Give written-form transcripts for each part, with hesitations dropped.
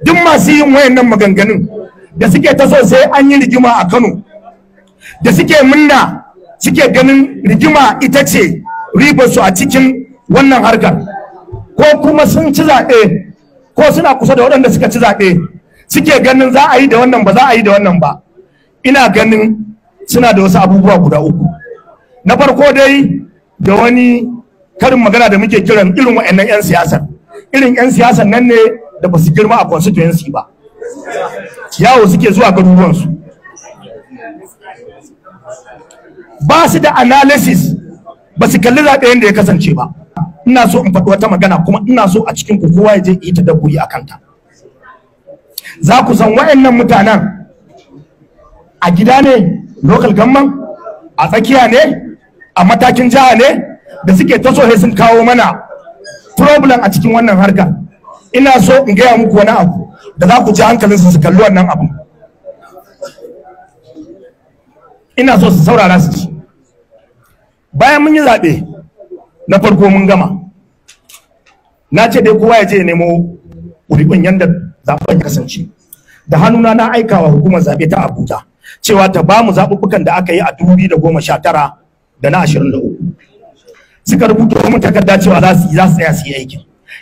Duk masu yin wayannan maganganun da suke ta so sai an yi rigima a Kano, da suke munna suke ganin rigima ita ce ribar su a cikin wannan harkar, ko kuma sun ci zaɓe ko suna kusa da waɗanda suka ci zaɓe suke ganin za a yi da wannan ba za a yi da wannan ba, ina ganin suna da wasu abubuwa guda uku. Na farko dai, da wani karin magana da muke kiran irin wa'annan 'yan siyasar, irin 'yan siyasar nan ne da ba su girma a constituency ba, yawo suke zuwa garuruwansu, ba su da analysis, ba su kalli zaɓe yadda ya kasance ba. Ina so in faɗi wata magana kuma ina so a cikin ku kowa ya je yi tadabburi a kanta. Za ku san wa'annan mutanen a gida ne, local government, a tsakiya ne, a matakin jiha ne, da suke ta so sai sun kawo mana problem a cikin wannan harkar. Ina so in gaya muku wani abu da za ku ji hankalinsu su kalli wannan abu. Ina so su saurara su ci. Bayan mun yi zaɓe na farko mun gama, na ce dai kowa ya je ya nemo ƙuri'un yadda zaɓen ya kasance. Da hannuna na aikawa hukumar zaɓe ta Abuja cewa ta ba mu zaɓuɓɓukan da aka yi a 2019 da na 23. Suka rubuta mun takarda cewa za su tsaya su yi aikin.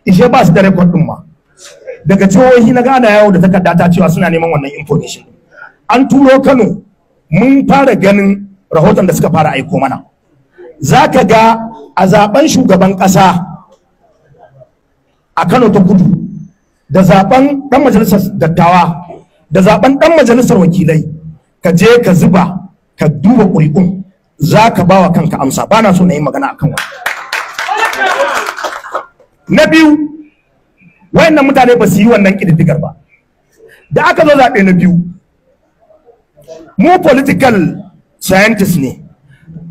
Ishe ba su da rekod ɗin ma. Daga jihohi na gana yawo da takarda ta cewa suna neman wannan information. An turo Kano, mun fara ganin rahoton da suka fara aiko mana. Za ka ga a zaben shugaban ƙasa a Kano ta Kudu, da zaben ɗan majalisar dattawa, da zaben ɗan majalisar wakilai, ka je ka zuba ka duba ƙuri'un, za ka ba wa kanka amsa. Ba na so na yi magana akan wani. Na biyu, wayannan mutane ba su yi wannan ƙididdigar ba. Da aka zo zaɓe na biyu, mu political scientist ne,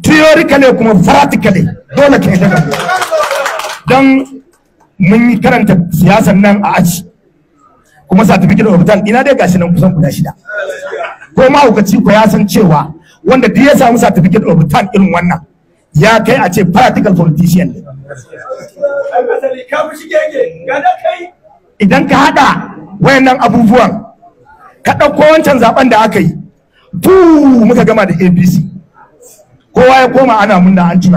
theoretically kuma practically dole ka yi daga don mun yi karanta siyasan nan a aji, kuma certificate of return ina dai gashi nan kusan guda 6. Ko mahaukaci ko ya san cewa wanda duk ya samu certificate of return irin wannan ya kai a ce practical politician ne. Idan ka haɗa wayannan abubuwan, ka ɗauko wancan zaben da aka yi, fu muka gama da APC, kowa ya koma ana munna an ci.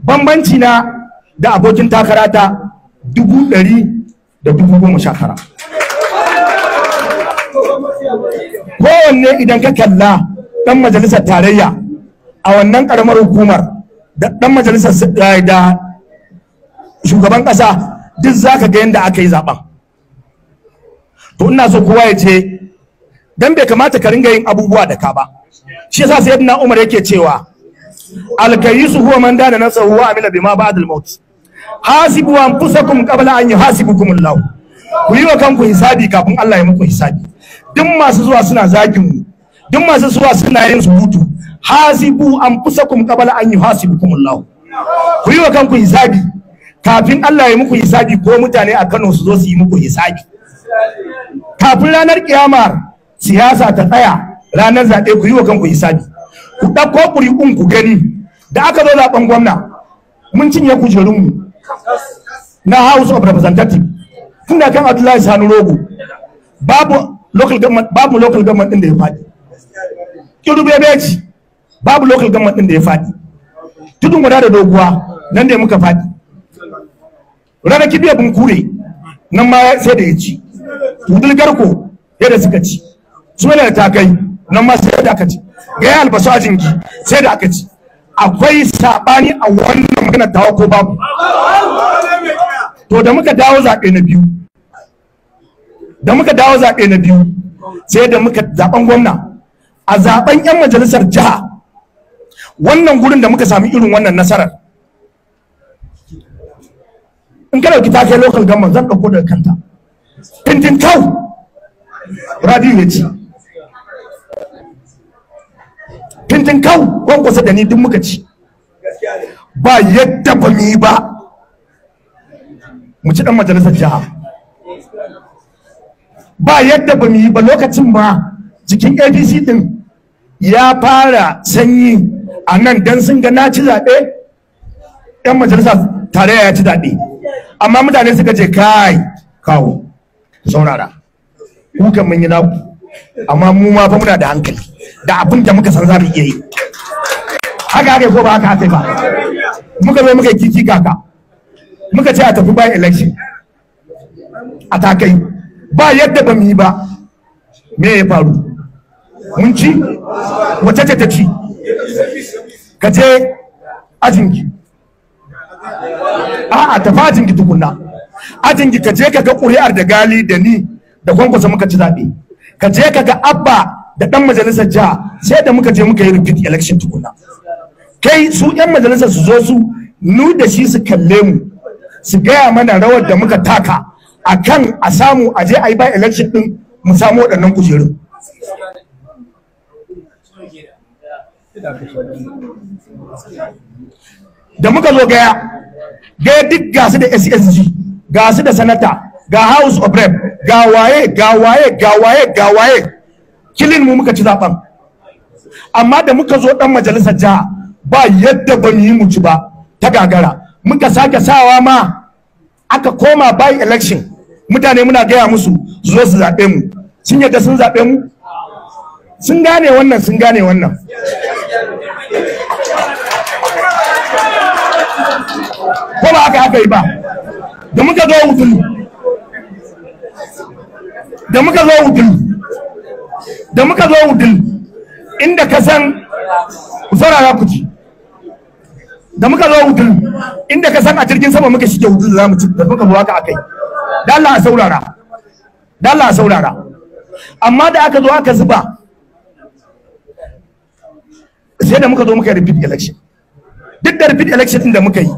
Bambanci na da abokin takara ta 119,000. Kowanne idan ka kalla ɗan majalisar tarayya a wannan ƙaramar hukumar da ɗan majalisar da shugaban ƙasa, duk za ka ga yadda aka yi zaɓen. To ina so kowa ya ce, dan bai kamata ka ringa yin abubuwa da ka ba. Shi yasa sayyidina Umar yake cewa alkayisu huwa man dana nafsahu wa amila bima ba'da al-maut. Hasibu anfusakum qabla an yuhasibukum Allah. Ku yi wa kanku hisabi kafin Allah ya muku hisabi. Duk masu zuwa suna zagin mu, duk masu zuwa suna yin surutu, hasibu anfusakum qabla an yuhasibukum Allah. Ku yi wa kanku hisabi kafin Allah ya muku hisabi, ko mutane a Kano su zo su yi muku hisabi. Kafin ranar kiyamar siyasa ta tsaya, ranar zaɓe ku yi wa kanku hisabi. Ku ɗauko ƙuri'un ku gani. Da aka zo zaɓen gwamna, mun cinye kujerunmu na House of Representatives tun da kan Abdullahi Sani Rogo, babu local government, babu local government ɗin da ya faɗi. Kiru Bebeji, babu local government ɗin da ya faɗi. Tudun Wada da Doguwa nan da muka faɗi. Ranar Kibiya Bunkure nan ma sai da ya ci. Tudul Garko yadda suka ci. Sunan da ta kai nan ma sai da aka ci. Gaya Albasu a Jingi sai da aka ci. Akwai saɓani a wannan magana tawa ko babu? To da muka dawo zaɓe na biyu, da muka dawo zaɓe na biyu, sai da muka zaɓen gwamna, a zaɓen 'yan majalisar jiha, wannan gurin da muka sami irin wannan nasarar, in ka ɗauki ta kai local government, zan ɗauko daga kanta tintin kau Rabiu ya ci. Tintin kau Kwankwasa da ni duk muka ci. Ba yadda ba mu yi ba mu ci ɗan majalisar jiha, ba yadda ba mu yi ba. Lokacin ma jikin APC din ya fara sanyi a nan, dan sun ga na ci zaɓe, ɗan majalisa tarayya ya ci zaɓe, amma mutane suka ce kai kawo Saurara, kukan mun yi naku, amma mu ma fa muna da hankali da abin da muka san za mu iya yi. Haka haka ko ba haka haka ba? Muka zo muka yi kiki kaka, muka ce a tafi by election a takai, ba yadda ba mu yi ba. Me ya faru? Mun ci? Wace ce ta ci? Ka je ajinki. A'a, tafi ajinki tukunna. Ajinki ka je ka ga ƙuri'ar da Gali da ni da Kwankwasa muka ci zaɓe. Ka je ka ga Abba da ɗan majalisar jiha, sai da muka je muka yi repeat election tukunna. Kai su 'yan majalisar su zo su nu da shi su kalle mu, su gaya mana rawar da muka taka a kan a samu a je a yi by election ɗin mu samu waɗannan kujerun. Da muka zo Gaya, Gaya duk gasu da SSG, gasu da sanata, ga House of Rep, ga waye, ga waye, ga waye, ga waye, kilin mu muka ci zaben. Amma da muka zo dan majalisar jiha, ba yadda ba mu yi mu ci ba, ta gagara. Muka sake sawa ma aka koma by election. Mutane muna gaya musu su zo su zaɓe mu, sun yadda sun zaɓe mu, sun gane wannan, sun gane wannan. Ko ba haka aka yi ba? Da muka zo Wudil, da muka zo Wudil, da muka zo Wudil, inda ka san, ku saurara ku ji, da muka zo Wudil, inda ka san a jirgin sama muka shige Wudil za mu ci. Da muka zo haka akai. Da Allah a saurara, da Allah a saurara. Amma da aka zo aka zuba, sai da muka zo muka yi repeat election. Duk da repeat election din da muka yi,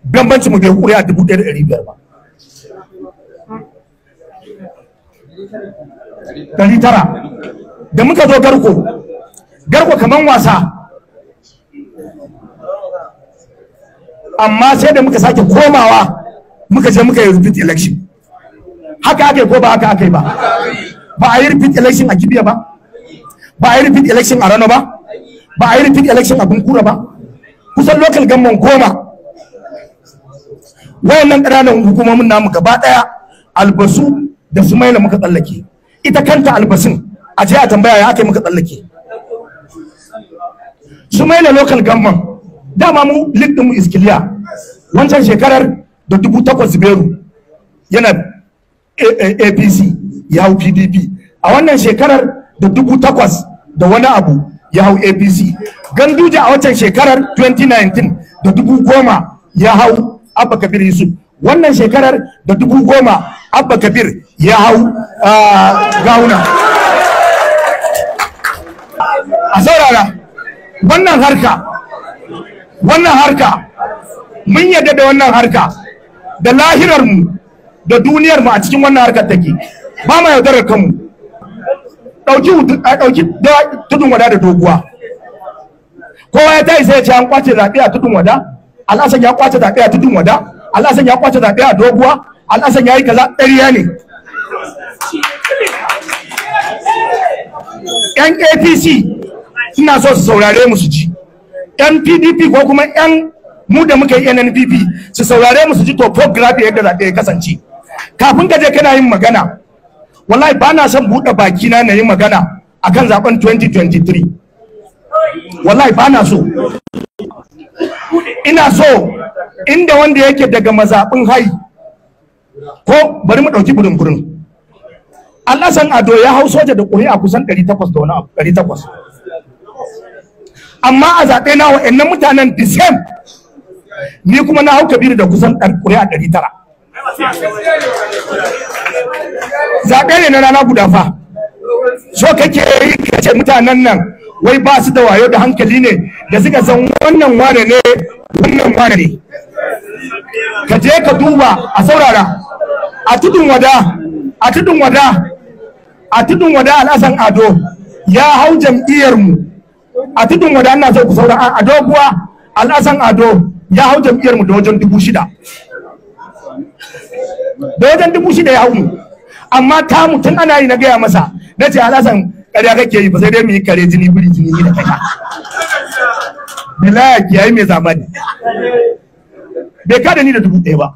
bambanci mu bai kuri'a 1500 ba, 900. Da muka zo Garko, Garko kaman wasa, amma sai da muka sake komawa muka je muka yi repeat election. Haka aka yi ko ba haka aka yi ba? Ba a yi repeat election a Kibiya ba, ba a yi repeat election a Rano ba, ba a yi repeat election a Bunkura ba. Kusan local government 10, wayannan ƙananan hukumomin namu gaba ɗaya, Albasu da Sumaila muka tsallake. Ita kanta Albasin a je a tambaya ya aka yi muka tsallake. Sumaila local government, dama mu lead mu is clear. Wancan shekarar da 8000 Zubairu yana APC ya hau PDP. A wannan shekarar da 8000 da wani abu ya hau APC. Ganduje a wancan shekarar 2019 da 10,000 ya hau Abba Kabir Yusuf. Wannan shekarar da 10,000 Abba Kabir ya hau Gawuna. A saurara, wannan harka, wannan harka mun yadda da wannan harka, da lahirarmu da duniyarmu a cikin wannan harkar take. Ba ma yaudarar kanmu. Ɗauki Tudun Wada da Doguwa. Kowa ya tayi sai ya ce an kwace zaɓe a Tudun Wada, Alhassan ya kwace zaɓe a Tudun Wada, Alhassan ya kwace zaɓe a Doguwa, Alhassan ya yi kaza. Ƙarya ne. Yan APC ina so su saurare mu su ji, yan PDP ko kuma yan mu da muka yi NNPP su saurare mu su ji topography yadda zaɓe ya kasance kafin ka je kana yin magana. Wallahi ba na son buɗe bakina na yi magana akan zaben 2023. Wallahi ba na so. Ina so inda wanda yake daga mazaɓin Hai, ko bari mu ɗauki burin-burin. Alhassan Ado ya hau soja da ƙuri'a kusan 800 da wani abu, 800. Amma a zaɓe na wa'annan mutanen the same, ni kuma na hau Kabiru da kusan ƙuri'a 900. Zaɓe ne na rana guda fa. So kake yi ka ce mutanen nan wai ba su da wayo da hankali ne da suka san wannan wane ne, wannan wane ne? Ka je ka duba. A saurara, a Tudun Wada, a Tudun Wada, a Tudun Wada, Alhassan Ado ya hau jam'iyyar mu a Tudun Wada. Ina so ku saurara, a Doguwa Alhassan Ado ya hau jam'iyyar mu da wajen 6000, da wajen 6000 ya hau mu. Amma ta mutum ana yi, na gaya masa, na ce, "Alhassan, ƙarya kake yi ba, sai dai mu yi kare jini biri jini da kai." Bilaya kiyayi mai zamani, bai kada ni da 1000 ba.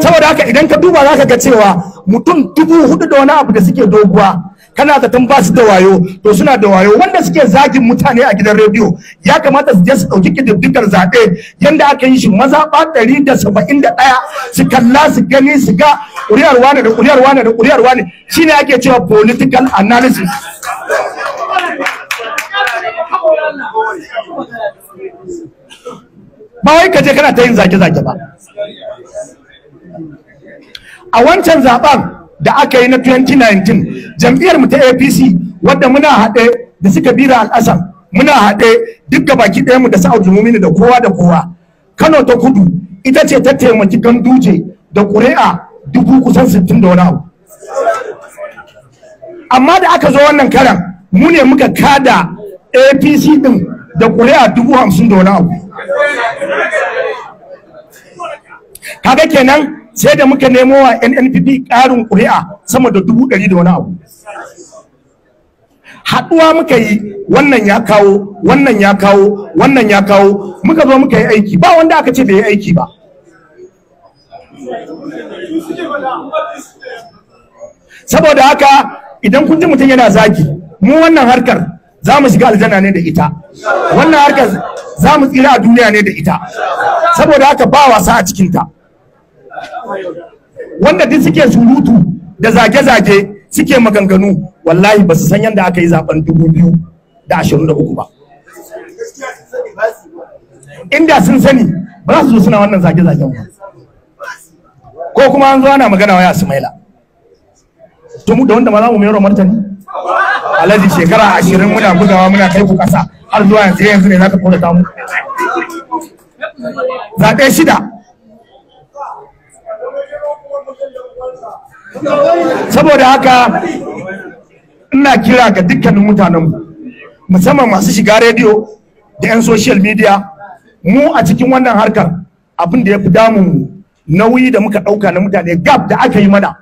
Saboda haka idan ka duba za ka ga cewa mutum 4,000 da wani abu da suke Doguwa, kana zaton ba su da wayo, to suna da wayo. Wanda suke zagin mutane a gidan rediyo ya kamata su je su ɗauki ƙididdigar zaɓe yanda aka yi shi, mazaɓa 171, su kalla su gani, su ga ƙuri'ar wane da ƙuri'ar wane da ƙuri'ar wane. Shine ake cewa political analysis. Ba wai ka je kana ta yin zage-zage ba. A wancan zaben da aka yi na 2019, jam'iyyar mu ta APC, wadda muna haɗe da suka bira al'asan, muna haɗe duk baki ɗaya mu da sa'ad Mumini da kowa da kowa, Kano ta Kudu ita ce ta taimaki Ganduje da ƙuri'a dubu kusan 60 da wani abu. Amma da aka zo wannan karan, mu ne muka kada APC din da ƙuri'a 50,000 da wani abu. Kaga kenan sai da muka nemo wa NNPP ƙarin ƙuri'a sama da 100,000 da wani abu. Haɗuwa muka yi, wannan ya kawo, wannan ya kawo, wannan ya kawo, muka zo muka yi aiki. Ba wanda aka ce bai yi aiki ba. Saboda haka idan kun ji mutum yana zagi, mu wannan harkar za mu shiga aljanna ne da ita, wannan harkar za mu tsira a duniya ne da ita. Saboda haka ba wasa a cikinta. Wanda duk suke surutu da zage-zage suke maganganu, wallahi ba su san yadda aka yi zaben 2023 ba. Inda sun sani ba za su zo suna wannan zage-zagen ba. Ko kuma an zo ana magana waya Sumaila, to mu da wanda ma za mu mayar martani? Alhaji, shekara 20 muna bugawa muna kai ku kasa, har zuwa yanzu, yanzu ne zaka kora mu zaɓe 6. Saboda haka ina kira ga dukkanin mutanenmu, musamman masu shiga rediyo da 'yan social media, mu a cikin wannan harkar abin da ya fi damun mu nauyi da muka ɗauka na mutane, gap da aka yi mana.